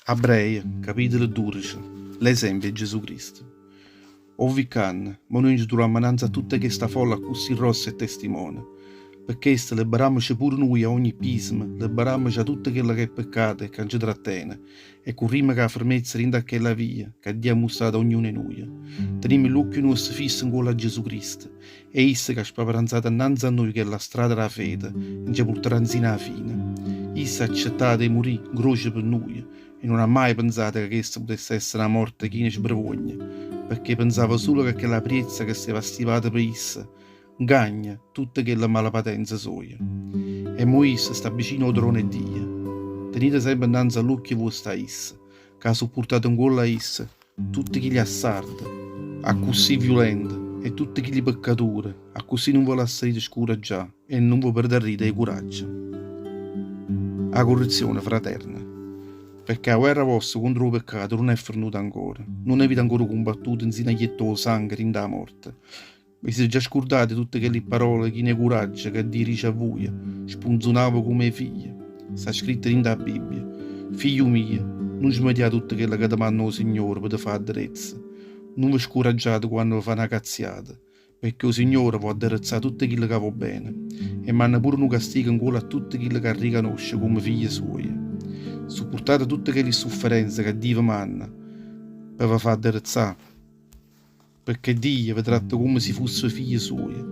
Abbreje, capitolo 12 L'esempio 'e Gesù Cristo. O vi ccanno, mo nuje nce truvammo annanze a tutta chesta folla accussì grossa 'e testimone. Pe chesto libberammoce pure nuje 'a ogni pismo, libberammoce 'a tutto chello ch'è peccato e ca nce trattene, e currimmo cu 'a fermezza dint' a chella via ca Dio ha mustrato a ognuno 'e nuje. Tenimmo ll'uocchie nuoste fisse 'ncuollo a Gesù Cristo, È isso c'ha spaparanzato annanze a nuje chella strada d' 'a fede e nce purtarà nzino 'a fine. Isso ha accettato 'e murì 'ncroce pe nuje e nun ha maje penzato ca chesta putesse essere na morte china 'e sbrevogna, pecché penzava sulo ca chella priezza che steva astipata pe isso 'ncagna tutta chella malapatenza soja. E mo isso sta vicino 'o trono 'e Dio. Tenite sempe 'nnanze a ll'uocchie vuoste a isso, ca ha suppurtato 'ncuollo a isso tutte chilli assarde accussì viulente e tutte chilli peccature, accussì nun ve lassarite scuraggià e nun ve perdarrite 'e curaggio. 'A currezione fraterna. Pecché 'a guerra vosta contro 'o peccato nun è fernuta ancora, nun avite ancora cumbattuto nzino a jettà 'o sanghe dint' 'a morte. Ve site già scurdate tutte chelli pparole chine 'e curaggio ca Dio dice a vuje, spunzunavo comme 'e figlie. Sta scritto dint' 'a Bibbia, Figliu mio, nun smedià tutto chello ca te manna 'o Signore pe te fà adderezza. Nun ve scuraggiate quanno ve fa na cazziata, pecché 'o Signore vò adderezzà tutte chille ca vò bene e manna pure nu castigo 'ncuollo a tutte chille ca ricanosce comme figlie suoje. Suppurtate tutte chelli sufferenze ca Dio ve manna pe ve fà adderezzà. Pecché Dio ve tratta comme si fusse figlie suoje,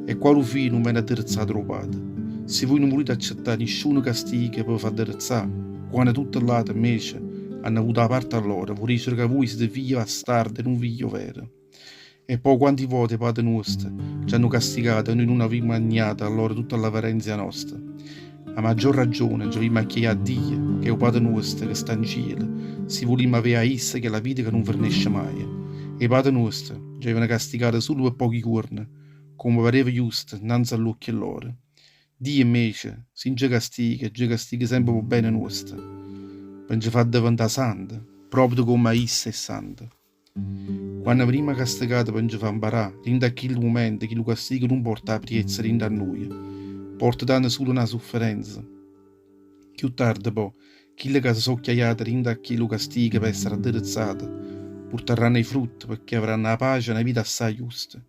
e qualu figlio nun vene adderezzato d' 'o pate? Si vuje nun vulite accettà nisciuno castigo pe ve fà adderezzà, quanno tutte ll'ate, 'mmece, hanno avuto 'a parte lloro, vo dicere ca vuje site figlie bastarde e nun figlie overe. E po' quanti vote 'e pate nuoste ce hanno castigato e nuje nun avimmo agniato a lloro tutta ll'averenzia nosta? A maggior ragione nce avimmo 'a chieià a Dio, ch'è 'o Pate nuosto che sta 'ncielo, si vulimmo avé 'a isso chella vita ca nun fernesce maje. 'E pate nuoste nce avevano castigato sulo pe pochi juorne, comme pareva justo 'nnanze a ll'uocchie lloro. Dio invece, si nce castiga, nce castiga sempe p' 'o bene nuosto, pe nce fà addeventà sante, proprio comme a isso è santo. Quanno venimmo castigate pe nce fà 'mparà, dint' a chillu mumento chillu castigo nun porta 'a priezza dint' a nuje, porta tanto sulo na sufferenza. Cchiù tarde po', chille ca se so' chiajate dint' a chillu castigo pe essere adderezzate, purtarranno 'e frutte pecché avranno 'a pace e na vita assaje justa.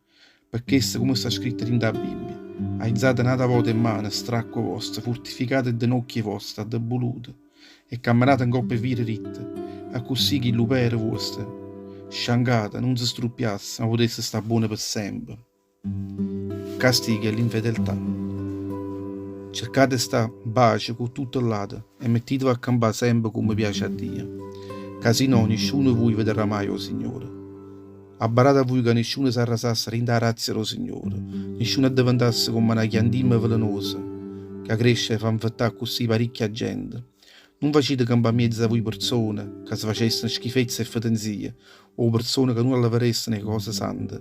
Pe chesto, comme sta scritto dint' 'a Bibbia, Aizate n'ata vota 'e mmane stracque voste, furtificate 'e denocchie voste addebulute, e cammenate 'ncopp' 'e vie deritte, accussì chillu pere vuosto sciancato nun se struppiasse, ma putesse sta buono pe sempe. Castigo 'e l'infedeltà. Cercate 'e sta 'npace cu tutte ll'ate e mettiteve a campà sempe comme piace a Dio, ca si no nisciuno 'e vuje vedarrà maje 'o Signore. Abbarate a vuje ca nisciuno s'arrasasse dint' 'a grazia d' 'o Signore, nisciuno addeventasse comm' 'a na chiantimma velenosa ca cresce e fa 'nfettà accussì paricchia gente. Nun facite campà mmiezzo a vuje perzone ca se facesseno schifezze e fetenzie o perzone ca nun alleveresseno 'e cose sante.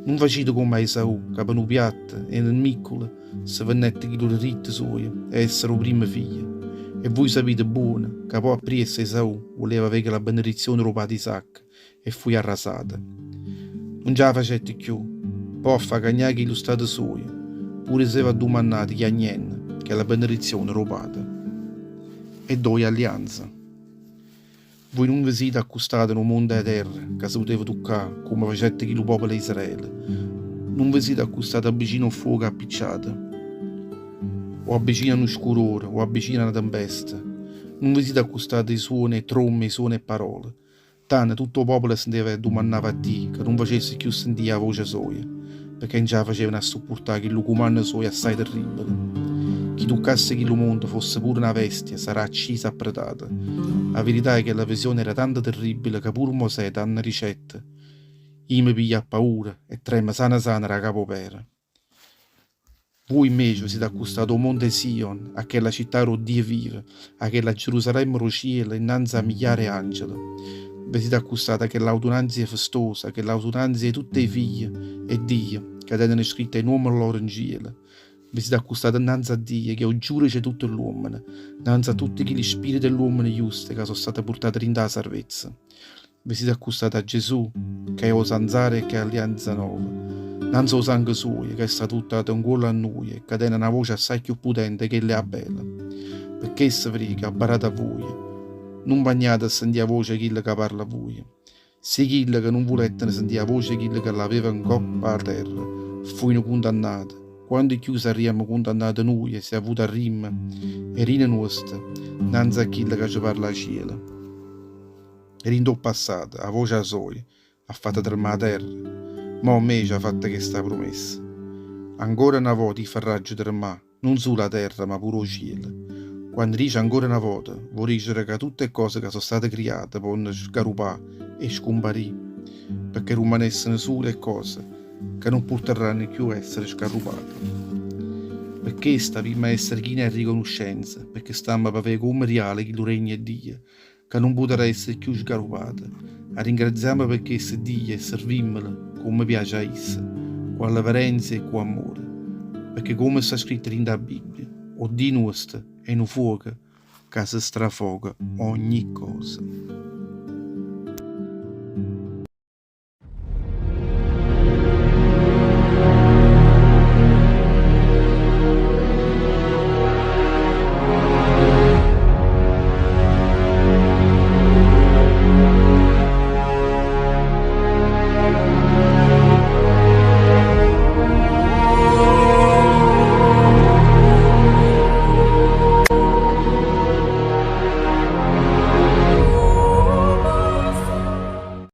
Nun facite comm' 'a Esaù ca pe nu piatto 'e nemmiccule se vennette chillu deritto suojo 'e essere 'o primmo figlio. E vuje sapite buono ca po' appriesso Esaù vuleva avé chella benedizione d' 'o pate Isacco e fuje arrasata. Nun ce 'a facette cchiù, po' a fà cagnà chillu stato suojo, pure si eva addumannato chiagnenno chella benedizione d' 'o pate. E doje allianze. Vuje nun ve site accustate 'nu monte 'e terra ca se puteva tuccà comme facette chillu popolo 'e Israele, nun ve site accustate abbicino 'o ffuoco appicciato, o abbicino a nu scurore, o abbicino a na tempesta, nun ve site accustate 'e suone 'e tromme, 'e suone 'e parole, Tanno tutto 'o popolo senteva e addumannava a Dio ca nun facesse cchiù sentì 'a voce soja, pecché nce 'a facevano a suppurtà chillu cumanno suojo assaje terribbele. Chi tuccasse chillu monte fosse pure na vestia sarà acciso a pretate. A verità è chella visione era tanto terribbele ca pure Mosè tanno dicette, Io me piglio appaura e tremmo sana sana d' 'a capa 'o pere. Vui invece ve site accustato 'o monte Sion, a chella città d' 'o Dio vivo, a chella Gerusalemme d' 'o cielo, innanze a migliare 'e angele. Ve site accustato a chell'audunanzia festosa, a chell'audunanzia 'e tutt' 'e figlie 'e Dio, ca teneno scritte 'e nuomme lloro 'ncielo. Ve site accustato 'nnanze a Dio, ch'è 'o giurece 'e tutte ll'uommene, 'nnanze a tutte chilli spirite 'e ll'uommene juste ca so' state purtate dint' 'a sarvezza. Ve site accustate a Gesù, ca è 'o sanzaro 'e chell'allianza nova, 'nnanze 'o sangue suojo, ca è stato vuttato 'ncuollo a nuje e ca tene na voce assaje cchiù putente 'e chella 'e Abele. Pe chesto ve dico, abbarate a vuje. Nun v'agnate a sentì 'a voce 'e chillo ca parla a vuje. Si chille ca nun vulettero sentì 'a voce 'e chillo ca ll'aveva 'ncopp' 'a terra fujeno cundannate, quanto cchiù sarriamo cundannate nuje si avutarrimmo 'e rine nuoste 'nnanze a chillo ca ce parla 'a cielo. Dint' 'o passato, 'a voce soja ha fatto tremmà 'a terra, mo 'mmece ha fatto chesta prumessa, Ancora na vota io farraggio tremmà nun sulo 'a terra ma pure 'o cielo. Quanno dice ancora na vota, vo' dicere ca tutte 'e cose ca so' state criate ponno sgarrupà e scumparì, pecché rummanesseno sulo 'e cose ca nun purtarranno cchiù a essere sgarrupate. Pe chesto avimma essere chine 'e riconoscenza, pecché stammo p'avè comme riale chillu regno 'e Dio, ca nun putarrà essere cchiù sgarrupato. Arringraziammo pe chesto Dio e servimmolo comme piace a isso, cu alleverenzia e cu ammore, pecché comme sta scritto dint' 'a Bibbia, 'o Dio nuosto è nu fuoco ca se strafoca ogni cosa.